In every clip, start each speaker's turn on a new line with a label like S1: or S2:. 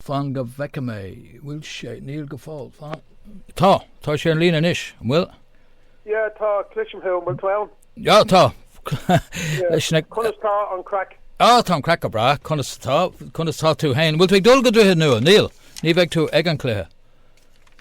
S1: Fan go bhfeice mé. Bhfuil sé? Níl go fóill. Fan. Tá! Tá sé ar an líne anois. An bhfuil?
S2: Yeah, tá. Cloisim thú. An bhfuil tú ann?
S1: Yeah, tá.
S2: Yeah. Leis na... Conas tá an craic?
S1: Ah, tá an craic go breá. Conas atá? Conas tá tú féin? Bhfuil tú ag dul go Droichead Nua? Níl. Ní bheidh tú ag an cluiche.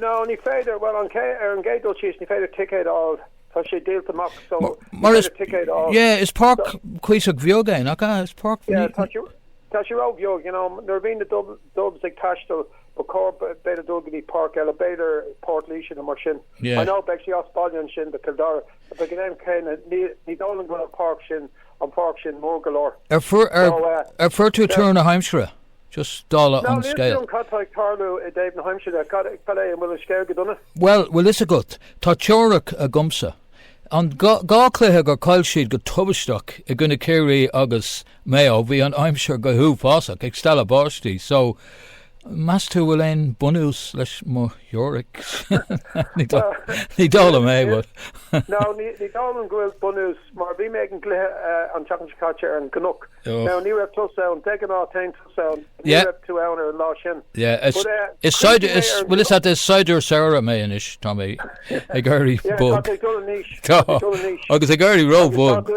S2: No, ní féidir. Bhuel, an cé, ar an gcéad dul síos, ní féidir ticéad a fháil. Tá sé díolta amach, so ní
S1: Mar is, féidir ticéad a fháil. yeah, is páirc cuíosach bheag é, nach ea? Is páirc...
S2: Yeah, tá sé, tá sé ró-bheag, you know. Nuair a bhíonn na Dub, Dubs ag taisteal, ba chóir b'fhéidir dul go dtí páirc eile, b'fhéidir Port Laoise nó mar sin.
S1: Yeah.
S2: I know beidh sé as baile ansin do Cill Dara, but ag an am céanna, ní, ní dóigh liom go bhfuil an páirc sin, an pháirc sin mór go leor.
S1: Ar fuair, ar, So, uh, ar fuair tú tuar na haimsire? Just dála
S2: an scéil. Níl 'fhios agam cad tá ag tarlú i dtaobh na haimsire de. Cad é, an bhfuil an scéal go dona?
S1: Bhuel, bhfuil fhios agat, tá teoiric agamsa. An dá chluiche gur chaill siad go tubaisteach i gcoinne Ciarraí agus Maigh Eo, bhí an aimsir go huafásach, ag stealladh báistí. So, meas tú bhfuil aon bunús leis mo theoiric? Ní dóigh liom é,
S2: but. No, ní dóigh liom go bhfuil bunús, mar bhí mé ag an gcluiche an tseachtain seo caite ar an gcnoc. Now, ní raibh tusa ann, de ghnáth téann tusa ann, ní raibh tú ann ar an lá sin.
S1: Yeah, is, is saighdiúir, is, bhfuil fhios agat, is saighdiúir samhraidh mé anois, tá mé ag éirí
S2: bog. Yeah, tá tú ag dul in aois. Tá,
S1: tá tú ag dul in aois. Agus ag éirí ró-bhog.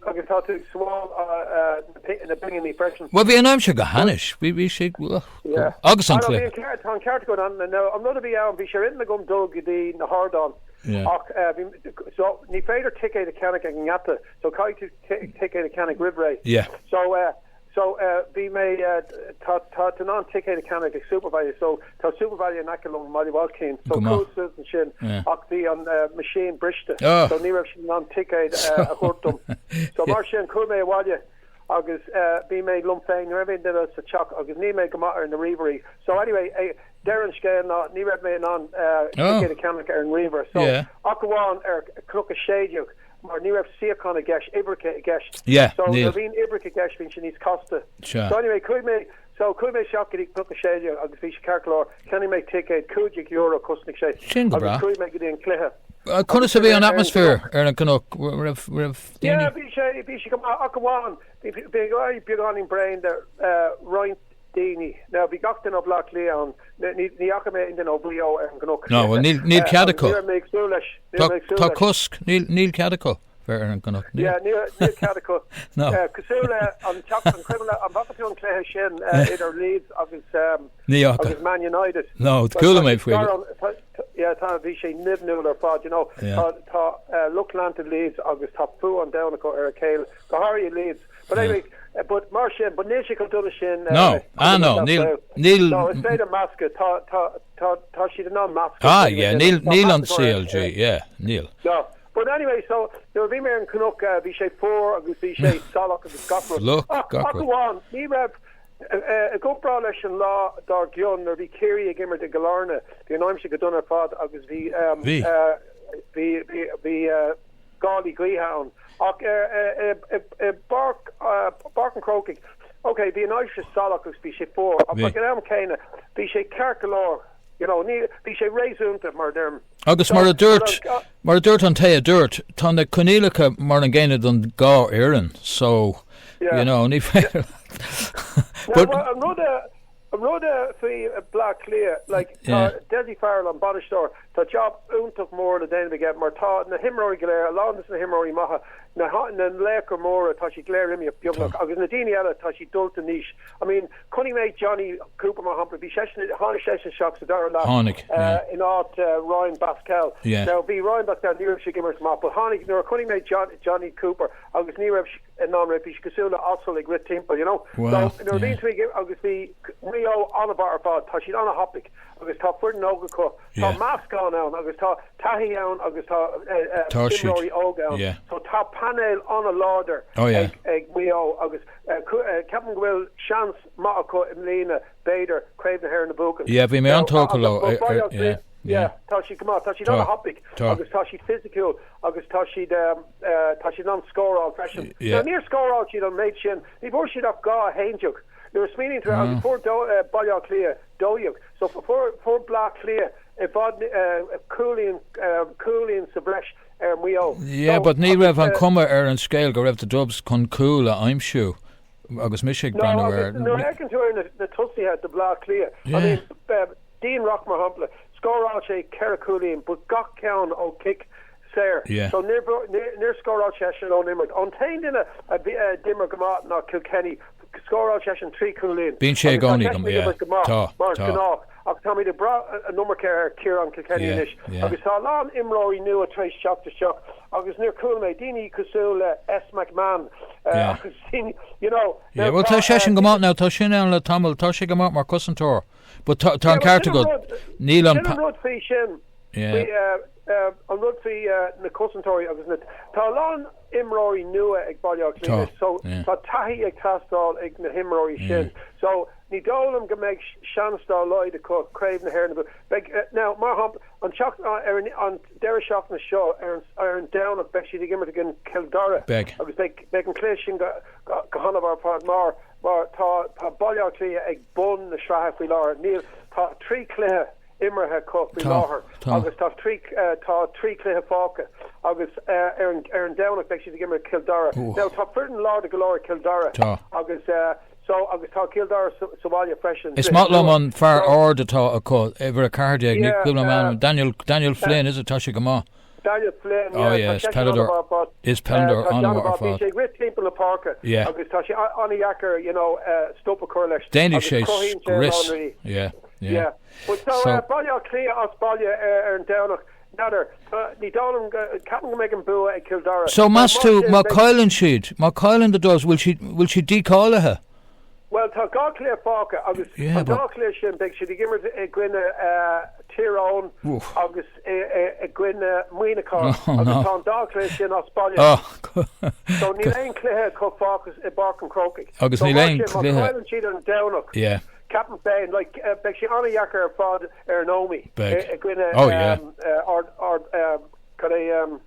S2: Agus tá tú ag sabháil na bpinginí freisin.
S1: Bhuel, bhí an aimsir go hainnis, bhí, bhí sé,
S2: Yeah.
S1: agus an cluiche.
S2: Tá an ceart agat, an, an rud a bhí ann, bhí sé ar intinn agam dul go dtí na hardáin.
S1: Yeah.
S2: Ach, bhí, so, ní féidir ticéad a cheannach ag an ngeata, so caithfidh tú ticéad a cheannach roimh ré.
S1: Yeah.
S2: So eh so eh bhí mé eh tá tá tú in ann ticéad a cheannach ag Supervalu so tá Supervalu in aice liom i mBaile Bhailcín so
S1: Go maith.
S2: chuas suas ansin
S1: Yeah.
S2: ach bhí an eh machine briste
S1: Oh.
S2: so ní raibh siad in ann ticéad eh a thabhairt dom. So
S1: Yeah.
S2: mar sin chuaigh mé abhaile agus eh bhí mé liom féin ní raibh aon duine sa teach agus níl mé go maith ar na ríomhairí so anyway eh deireadh an scéil ná ní raibh mé in ann eh
S1: Oh.
S2: ticéad a cheannach ar an ríomhaire so
S1: Yeah.
S2: ach amháin ar Cnoc 16 mar ní raibh suíochán i gceist, uimhreacha i gceist.
S1: Yeah,
S2: So
S1: níl.
S2: nuair a bhíonn uimhreacha i gceist bíonn sé níos casta.
S1: Sea.
S2: So anyway chuaigh mé, so chuaigh mé isteach go dtí Cnoc 16 agus bhí sé ceart go leor, cheannaigh mé ticéad, €15 chosnaigh sé.
S1: Sin go
S2: Agus
S1: breá.
S2: chuaigh mé go dtí an cluiche.
S1: Conas
S2: Agus
S1: a bhí
S2: bhí mé
S1: an
S2: ar an
S1: atmaisféar
S2: gcnoc.
S1: ar an gcnoc? Raibh, raibh
S2: Yeah,
S1: daoine?
S2: bhí sé, bhí sé go maith ach amháin bhí, bhí beagáinín bréan de roinnt daoine. Now bhí gach duine ó Bhleá Cliath ann. Ní fhaca mé aon duine ó Mhaigh Eo ar an gcnoc.
S1: No, bhuel níl, níl cead acu.
S2: Ní raibh mé ag súil leis. Ní raibh mé ag súil
S1: Tá
S2: leis.
S1: cosc, níl, níl cead acu bheith ar an gcnoc. Níl.
S2: Yeah, níl, níl cead acu.
S1: No.
S2: Cosúil le an teach, an cuimhin leat, an bhfaca tú an cluiche sin idir Leeds agus
S1: Ní fhaca.
S2: agus Man United?
S1: No,
S2: Well,
S1: chuala
S2: tá
S1: mé
S2: sé
S1: faoi.
S2: scarán, tá, tá, yeah, tá, bhí sé nimhniúil ar fad, you know.
S1: Yeah.
S2: Tá, tá lucht leanta Leeds agus tá fuath an domhain acu ar a chéile, go háirithe Leeds. But anyway, but mar sin, but níl sé chomh dona sin.
S1: No, ah no, níl, níl.
S2: No, is féidir meascadh, tá, tá, tá, tá siad in ann meascadh.
S1: Ah yeah, níl, níl an CLG, yeah, níl.
S2: No, but anyway, so nuair a bhí mé ar an cnoc, bhí sé fuar agus bhí sé salach agus gach rud.
S1: Fliuch,
S2: Ach,
S1: gach
S2: ach
S1: rud.
S2: amháin, ní raibh, i gcomparáid leis an lá dár gcionn nuair a bhí Ciarraí ag imirt i gCill Airne, bhí an aimsir go dona ar fad agus bhí,
S1: Bhí.
S2: bhí, bhí, bhí, gálaí gaoithe ann. Ach i bPáirc an Chrócaigh, ok, bhí an aimsir salach agus bhí sé fuar, ach ag an am céanna, bhí sé ceart go leor, you know, ní, bhí sé réasúnta, mar a deirim.
S1: Agus mar a dúirt, mar a dúirt an té a dúirt, tá na coinníollacha mar an gcéanna don dhá fhoireann, so, you know, ní féidir leat.
S2: But, an rud a, An rud faoi Bleá Cliath, like, tá Dessie Farrell, an bainisteoir, tá job iontach mór le déanamh aige mar tá na himreoirí go léir, a lán de na himreoirí maithe, na na laochra móra, tá siad go léir imithe beagnach agus na daoine eile, tá siad dulta in aois. I mean, chonaic mé Jonny Cooper mar shampla, bhí seisean, tháinig seisean isteach sa dara leath
S1: Tháinig, yeah.
S2: in áit Ryan Basquel.
S1: Yeah.
S2: Now bhí Ryan Basquel, ní raibh sé ag imirt maith, but tháinig, nuair a chonaic mé Jonny Cooper agus ní raibh, in ann rith, bhí sé cosúil le asal ag rith timpeall, you know.
S1: Wow,
S2: So, nuair a bhíonn
S1: yeah.
S2: tú ag, agus bhí Maigh Eo an-mhaith ar fad, tá siad an-thapaidh agus tá foireann óg acu, tá
S1: Yeah.
S2: meascán ann agus tá taithí ann agus tá eh, eh,
S1: Tá siad,
S2: imreoirí óga ann.
S1: yeah.
S2: So tá painéal an-láidir
S1: Oh yeah.
S2: ag, ag Maigh Eo agus eh, cu- eh, ceapaim go bhfuil seans maith acu i mbliana, b'fhéidir, Craobh na hÉireann a bhuachan.
S1: Yeah, bhí mé
S2: Now,
S1: an-tógtha
S2: agus
S1: leo,
S2: but
S1: eh,
S2: Baile
S1: eh,
S2: Átha
S1: yeah,
S2: Cliath,
S1: yeah.
S2: yeah, tá siad go maith, tá siad
S1: Tá,
S2: an-thapaidh
S1: tá.
S2: agus tá siad fisiciúil agus tá siad, Tá siad in ann scóráil freisin.
S1: Yeah.
S2: Now níor scóráil siad an méid sin, ní bhfuair siad ach 2 11. Nuair a smaoiníonn tú air, agus fuair Baile Átha Cliath 12. So fuair fuair Bleá Cliath i bhfad cúilín cúilín sa bhreis ar Mhaigh Eo.
S1: Yeah,
S2: So
S1: but ní
S2: agus
S1: raibh an chuma ar an scéal go raibh the Dubs chun cúl a aimsiú. agus mise ag breathnú
S2: air. Nuair a fheiceann tú ar na tosaithe do Bhleá Cliath, I mean, Dean Rock mar shampla, scóráil sé 4 chúilín but gach ceann ó chic saor. So níor scóráil seisean ón imirt. An t-aon duine a d'imir go maith ná Kilkenny. Scóráil seisean 3 chúilín.
S1: Bíonn sé i gcónaí go
S2: maith, mar is gnách. Ach táimid ag brath an iomarca ar Ciarán Kilkenny anois agus tá a lán imreoirí nua tar éis teacht isteach agus níor chuala mé daoine cosúil le S McMahon agus daoine, you know.
S1: Yeah, well tá seisean go maith now, tá sin ann le tamall, tá sé go maith mar cosantóir. But tá an ceart agat,
S2: níl an. Sin an rud faoi sin, faoi an rud faoi na cosantóirí agus na, tá a lán imreoirí nua ag Baile Átha Cliath so tá taithí ag teastáil ag na himreoirí sin. So ní dóigh liom go mbeidh seans dá laghad acu Craobh na hÉireann a bhuachan. Beidh, now mar shampla, an tseachtain, ar an an deireadh seachtaine seo, ar an ar an Domhnach beidh siad ag imirt i gcoinne Cill Dara agus beidh beidh an cluiche sin go go han-mhaith ar fad mar mar tá tá Baile Átha Cliath ag bun na sraithe faoi láthair. Níl, tá 3 chluiche imeartha acu faoi láthair agus tá 3 tá 3 chluiche fágtha agus ar an ar an Domhnach beidh siad ag imirt Cill Dara. Now tá foireann láidir go leor ag Cill Dara agus so agus tá Cill Dara sa sa bhaile freisin.
S1: Is maith liom an fear ard atá acu, uimhir 14, ní cuimhin liom a ainm, Daniel Daniel Flynn, is it? Tá sé go maith.
S2: Daniel Flynn, yeah,
S1: oh, yeah, tá seisean an-mhaith ar fad. Is peileadóir an-mhaith ar fad.
S2: Bhí sé ag rith timpeall na páirce agus tá sé an-dheacair, you know, stop a chur leis.
S1: Déanfaidh sé scrios. Yeah, yeah.
S2: But so, Baile Átha Cliath as baile ar an Domhnach, n'fheadar, ní dóigh liom, ceapaim go mbeidh an bua ag Cill Dara.
S1: So meas tú, má chailleann siad, má chailleann the Dubs, bhfuil siad, bhfuil siad dícháilithe?
S2: Bhuel, tá 2 chluiche fágtha agus an dá chluiche sin beidh siad ag imirt i gcoinne Tír Eoghain agus i gcoinne Muineachán agus tá an dá chluiche sin as baile. So níl aon chluiche acu fágtha i bPáirc an Chrócaigh.
S1: Agus níl aon chluiche.
S2: Má chailleann siad ar an Domhnach, ceapaim féin, like, beidh sé an-dheacair ar fad ar an Ómaigh i gcoinne Ard, Ard, cad é,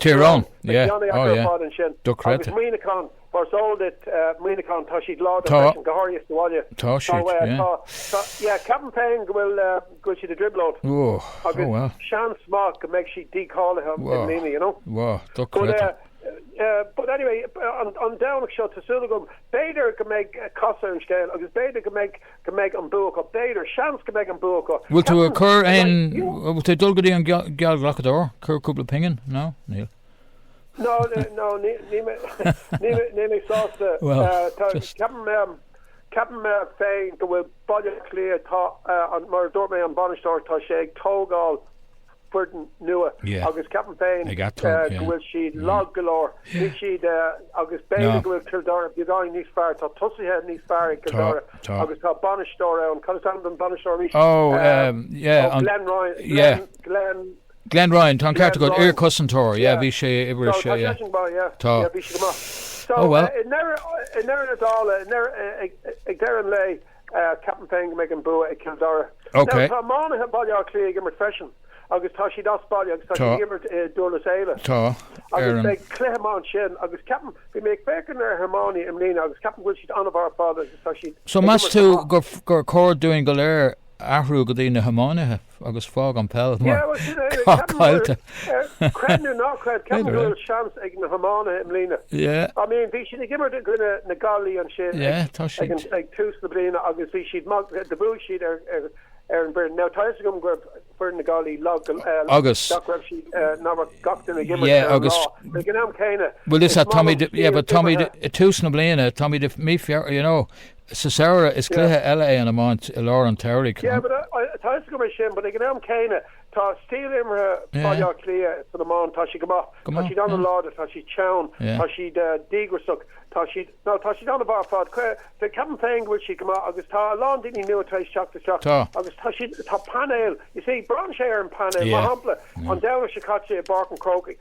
S1: Tír Eoghain. Beidh sé an-dheacair
S2: ar fad ansin. Agus Muineachán. Mar is eol duit, Muineachán, tá siad láidir freisin, go háirithe sa bhaile.
S1: Tá siad, yeah.
S2: Tá, tá, yeah, ceapaim féin go bhfuil, go bhfuil siad i dtrioblóid.
S1: Oh,
S2: oh well. Agus seans maith go mbeidh siad dícháilithe i mbliana, you know.
S1: Wow, dochreidte.
S2: But, but anyway, an, an Domhnach seo, tá súil agam, b'fhéidir go mbeidh casadh ar an scéal agus b'fhéidir go mbeidh, go mbeidh an bua acu, b'fhéidir, seans go mbeidh an bua acu.
S1: Bhfuil tú ag cur aon, bhfuil tú ag dul go dtí an geallghlacadóir, cur cúpla pingin? No? Níl.
S2: No, no, níl mé sásta. Ceapaim, ceapaim féin go bhfuil Baile Átha Cliath, tá, mar a dúirt mé, an bainisteoir, tá sé ag tógáil foireann nua agus ceapaim féin go bhfuil siad lag go leor. Níl siad, agus b'fhéidir go bhfuil Cill Dara beagáinín níos fearr, tá tosaithe níos fearr ag Cill Dara agus tá bainisteoir ann, cad is ainm don bainisteoir
S1: arís? Oh, yeah,
S2: Glenn Ryan, Glenn,
S1: Glenn Ryan, tá an ceart agat, iar-chosantóir, yeah, bhí sé, oibre
S2: sé, yeah. Tá seisean go maith, yeah. Tá. Yeah, bhí sé go maith. So, oh well. I ndeireadh, i ndeireadh na dála, i ndeireadh, ag, ag deireadh an lae, ceapaim féin go mbeidh an bua ag Cill Dara.
S1: Okay.
S2: Now, tá iománaithe Bhaile Átha Cliath ag imirt freisin agus tá siad as baile agus tá siad ag imirt i Durlas Éile.
S1: Tá.
S2: Agus beidh cluiche maith ansin agus ceapaim, bhí mé ag féachaint ar iománaithe i mbliana agus ceapaim go bhfuil siad an-mhaith ar fad agus tá siad
S1: So meas tú gur, gur chóir dúinn go léir athrú go dtí na hiománaithe? agus fág an peil mar tá
S2: caillte. Creid nó ná creid, ceapaim go bhfuil seans ag na hiománaithe i mbliana. I mean, bhí siad ag imirt i gcoinne na Gaillimhe ansin ag tús na bliana agus bhí siad maith, do bhuaigh siad ar an bhfoireann. Now, tá fhios agam go raibh foireann na Gaillimhe lag,
S1: agus
S2: nach raibh siad, nach raibh gach duine ag imirt ar an lá. Ag an am céanna,
S1: Bhuel, is táimid, yeah, but táimid i tús na bliana, táimid i mí Feabhra, you know, Sa samhradh, is cluiche eile é an iomáint i lár an tsamhraidh.
S2: Yeah, but tá fhios agam é sin, but ag an am céanna, tá stíl imeartha Bhaile Átha Cliath san iomáint, tá siad go maith. Tá siad an-láidir, tá siad teann, tá siad díograiseach, tá siad, no, tá siad an-mhaith ar fad. Ceapaim féin go bhfuil siad go maith agus tá a lán daoine nua tar éis teacht isteach agus tá siad, tá painéal, you see, braitheann sé ar an bpainéal. Mar shampla, an Domhnach seo caite i bPáirc an Chrócaigh,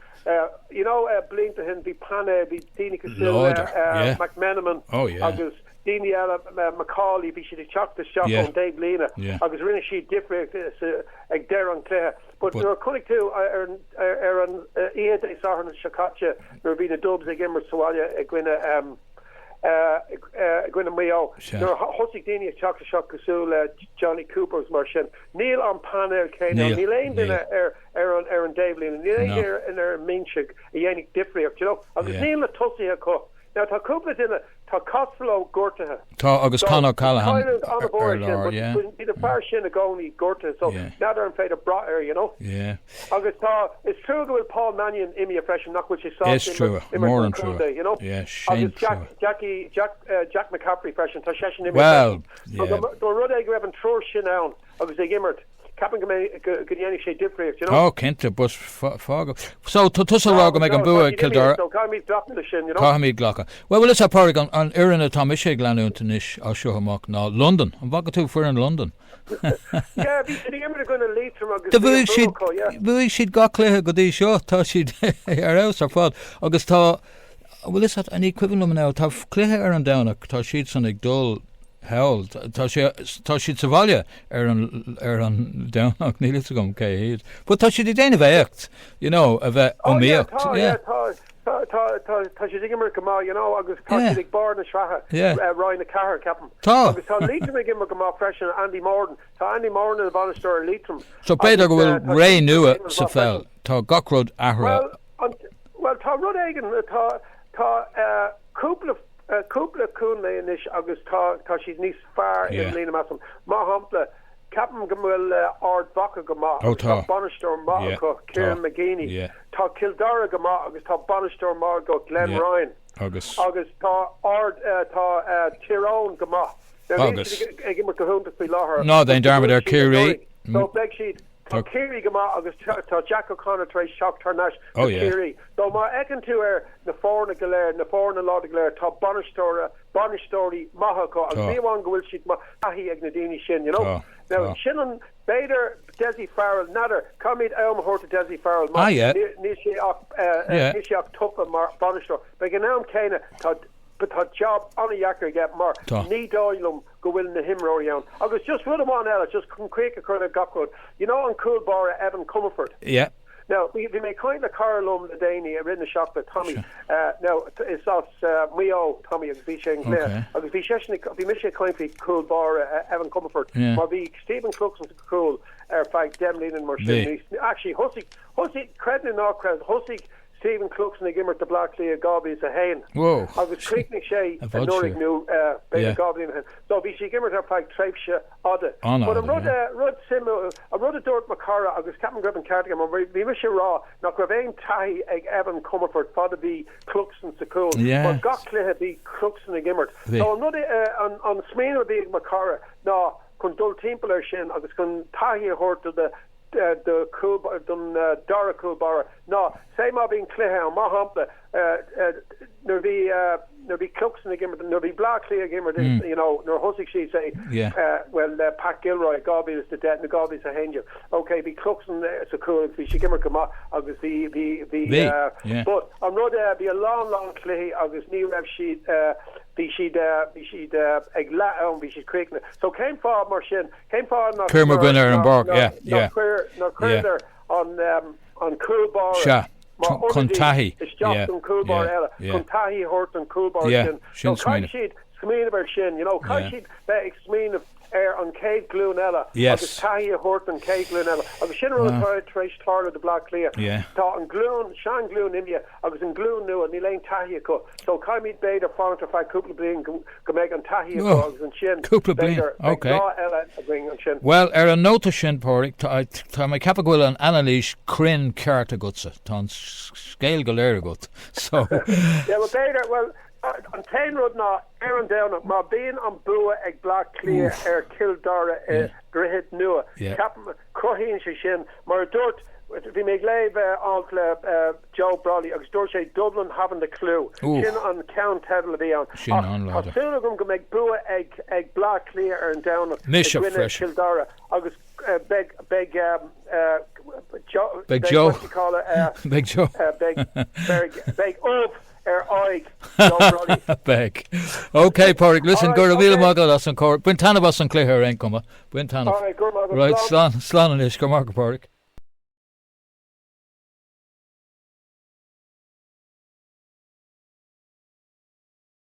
S2: You know, blianta ó shin bhí painéal, bhí daoine cosúil le McMenamin agus daoine eile, McCauley, bhí siad ag teacht isteach ón dtaobhlíne agus rinne siad difríocht ag deireadh an chluiche. But nuair a chonaic tú ar an oíche Dé Sathairn seo caite nuair a bhí na Dubs ag imirt sa bhaile i gcoinne i gcoinne Maigh Eo, nuair a thosaigh daoine ag teacht isteach cosúil le Jonny Cooper agus mar sin, níl an painéal céanna, níl aon duine ar ar an ar an dtaobhlíne. Níl aon duine ar an mbinse a dhéanfaidh difríocht, you know, agus níl na tosaithe acu. Now tá cúpla duine, Tá Costello gortaithe.
S1: Tá, agus Con O'Callaghan ar lár, yeah.
S2: Bíonn an fear sin i gcónaí gortaithe so n'fheadar an féidir brath air, you know.
S1: Yeah.
S2: Agus tá, is trua go bhfuil Paul Mannion imithe freisin, nach bhfuil sé sásta
S1: imirt
S2: imirt
S1: don
S2: chontae, you know.
S1: Yeah, sin
S2: Agus Jack, Jackie, Jack, Jack McCaffrey freisin, tá seisean imithe
S1: freisin.
S2: Well, yeah. So dá mba rud é go raibh an triúr sin ann agus ag imirt, Ceapaim go mbeidh, go ndéanfaidh sé difríocht, you know.
S1: Oh, cinnte, but fág. So, tá tusa ag rá go mbeidh an bua ag Cill Dara.
S2: So, caithfimid glacadh leis sin, you know.
S1: Caithfimid glacadh. Bhuel, bhfuil fhios a't, Pádraig, an, an fhoireann atá mise ag leanúint anois as seo amach ná Londain. An bhfaca tú foireann Londain?
S2: Yeah, bhí siad ag imirt i gcoinne Liatroim agus bhí an bua acu, yeah.
S1: Bhuaigh siad gach cluiche go dtí seo, tá siad ar fheabhas ar fad. Agus tá, bhfuil fhios a't, ní cuimhin liom now, tá cluiche ar an Domhnach, tá siadsan ag dul, thall. Tá sé, tá siad sa bhaile ar an, ar an Domhnach, níl fhios agam cé hiad. But tá siad ag déanamh éacht, you know, a bheith
S2: Oh yeah,
S1: iomaíocht,
S2: tá,
S1: yeah.
S2: yeah, tá, tá, tá, tá, tá siad ag imirt go maith, you know, agus tá
S1: Yeah.
S2: siad ag barr na sraithe,
S1: Yeah.
S2: eh, Roinn 4, ceapaim.
S1: Tá.
S2: Agus tá Liatroim ag imirt go maith freisin, Andy Moran, tá Andy Moran ina bhainisteoir ar Liatroim.
S1: So b'fhéidir
S2: Agus,
S1: go bhfuil
S2: eh, tá
S1: ré
S2: siad ag
S1: nua
S2: déanamh
S1: sa
S2: maith
S1: pheil.
S2: freisin.
S1: Tá gach rud athraithe.
S2: Well, an, well, tá rud éigin, tá, tá, eh, cúpla, Cúpla contae anois agus tá tá siad níos fearr i
S1: Yeah.
S2: mbliana measaim. Mar shampla, ceapaim go bhfuil Ard Mhacha go maith
S1: Oh
S2: agus tá
S1: tá.
S2: bainisteoir maith
S1: Yeah.
S2: acu,
S1: Tá.
S2: Kieran McGeeney.
S1: Yeah.
S2: Tá Cill Dara go maith agus tá bainisteoir maith acu, Glenn
S1: Yeah.
S2: Ryan.
S1: Agus.
S2: Agus tá Ard tá Tír Eoghain go maith. Now níl
S1: Agus.
S2: siad ag imirt go hiontach faoi láthair
S1: Ná déan
S2: but
S1: dearmad
S2: bhuaigh
S1: ar
S2: siad
S1: Ciarraí.
S2: anuraidh. So beidh siad Tá Ciarraí go maith agus tá Jack O'Connor tar éis teacht thar n-ais
S1: Oh
S2: go
S1: yeah.
S2: Ciarraí. So má fheiceann tú ar na foirne go léir, na foirne láidre go léir, tá bainisteoir, bainisteoirí maithe acu agus
S1: Tá.
S2: ní amháin go bhfuil siad maith, taithí ag na daoine sin, you know.
S1: Tá,
S2: Now
S1: tá.
S2: sin an, b'fhéidir Dessie Farrell, n'fheadar, caithfimid am a thabhairt do Dessie Farrell mar
S1: Ah yeah.
S2: níl, níl sé ach, eh,
S1: Yeah.
S2: níl sé ach tofa mar bhainisteoir. But ag an am céanna tá, tá job an-dheacair aige mar
S1: Tá.
S2: ní dóigh liom go bhfuil na himreoirí ann. Agus just rud amháin eile, just chun críoch a chur le gach rud, you know an cúl báire Evan Comerford?
S1: Yeah.
S2: Now, bhí, bhí mé ag caint le cara liom le déanaí i rith na seachtaine, Tommy, uh, now, is as uh, Maigh Eo, Tommy, agus bhí sé i nGleann,
S1: Okay.
S2: agus bhí seisean, ag- bhí mise ag caint faoi cúl báire uh, Evan Comerford,
S1: Yeah.
S2: mar bhí Stephen Cluxton sa chúl ar feadh 10 mbliana mar sin.
S1: Bhí.
S2: Ní- Actually, thosaigh, thosaigh, creid nó ná creid, thosaigh Stephen Cluxton ag imirt do Bleá Cliath i 2001
S1: Whoa.
S2: agus chríochnaigh sé
S1: I bhfad
S2: anuraidh
S1: siar.
S2: nó b'fhéidir
S1: Yeah.
S2: 2 bhliain ó shin. So bhí sé ag imirt ar feadh tréimhse fhada. But
S1: An-fhada,
S2: an rud
S1: yeah.
S2: rud suimiúil, an rud a dúirt mo chara agus ceapaim go raibh an ceart aige mar bhí mise ag rá nach raibh aon taithí ag Evan Comerford fad a bhí Cluxton sa chúl
S1: Yeah.
S2: mar gach cluiche bhí Cluxton ag imirt.
S1: Bhí.
S2: So an rud an an smaoineamh a bhí ag mo chara ná chun dul timpeall air sin agus chun taithí a thabhairt do na do chúl, don dara cúl báire ná, say má bhíonn cluiche ann, mar shampla, nuair a bhí, nuair a bhí Cluxton ag imirt, nuair a bhí Bleá Cliath ag imirt, you know, nuair a thosaigh siad, say, well, Pat Gilroy, 2010 nó 2011, ok, bhí Cluxton sa chúl agus bhí sé ag imirt go maith agus bhí, bhí, bhí, but an rud é, bhí a lán, lán cluichí agus ní raibh siad, bhí siad, bhí siad ag leath am, bhí siad críochnaithe. So cén fáth mar sin, Cén fáth
S1: Chuir mo dhuine ar an bpáirc, yeah, yeah.
S2: Nár chuireadar an cúl báire
S1: Sea,
S2: mar
S1: chun
S2: ionadaí
S1: taithí,
S2: isteach
S1: yeah,
S2: don chúl báire
S1: yeah,
S2: eile
S1: yeah.
S2: chun taithí a thabhairt don chúl báire
S1: Yeah,
S2: sin.
S1: sin
S2: So caithfidh
S1: smaoineamh.
S2: siad smaoineamh ar sin, you know, caithfidh
S1: Yeah.
S2: siad bheith ag smaoineamh ar an chéad ghlúin eile
S1: Yes.
S2: agus taithí a thabhairt don chéad ghlúin eile. Agus sin an rud
S1: Ah.
S2: atá tar éis tarlú do Bleá Cliath.
S1: Yeah.
S2: Tá an glúin, seanghlúin imithe agus an glúin nua, níl aon taithí acu. So caithfimid b'fhéidir fanacht ar feadh cúpla bliain go go mbeidh an taithí acu
S1: Oh,
S2: agus ansin
S1: cúpla bliain,
S2: b'fhéidir beidh
S1: ok.
S2: lá eile againn ansin.
S1: Bhuel, ar an nóta sin, Pádraig, tá, tá mé ag ceapadh go bhfuil an anailís cruinn ceart agatsa. Tá an scéal go léir agat. So.
S2: Yeah, well b'fhéidir, bhuel, an t-aon rud ná, ar an Domhnach, má bhíonn an bua ag Bleá Cliath
S1: Oof.
S2: ar Chill Dara i
S1: Yeah.
S2: Droichead Nua,
S1: Yeah.
S2: ceapaim, Cruthaíonn sé sin, mar a dúirt, bhí mé ag léamh alt le Joe Brolly agus dúirt sé Dublin haven't a clue. Sin an ceannteideal a bhí ann.
S1: Sin
S2: Ach tá
S1: an-láidir.
S2: súil agam go mbeidh bua ag ag Bleá Cliath ar an Domhnach i
S1: Mise
S2: gcoinne
S1: freisin.
S2: Chill Dara agus beidh beidh Joe
S1: Beidh
S2: beidh
S1: Joe
S2: what you call it
S1: Beidh Joe
S2: beidh beidh beidh ubh ar aghaidh Joe Brolly.
S1: Beidh. Ok, Pádraig, listen,
S2: Alright,
S1: go raibh míle
S2: ok.
S1: maith agat as an comhrá. Bain taitneamh as an cluiche ar aon chuma. Bain taitneamh.
S2: Alright, go raibh maith agat.
S1: Right,
S2: Slán.
S1: slán, slán anois, go raibh maith agat, Pádraig.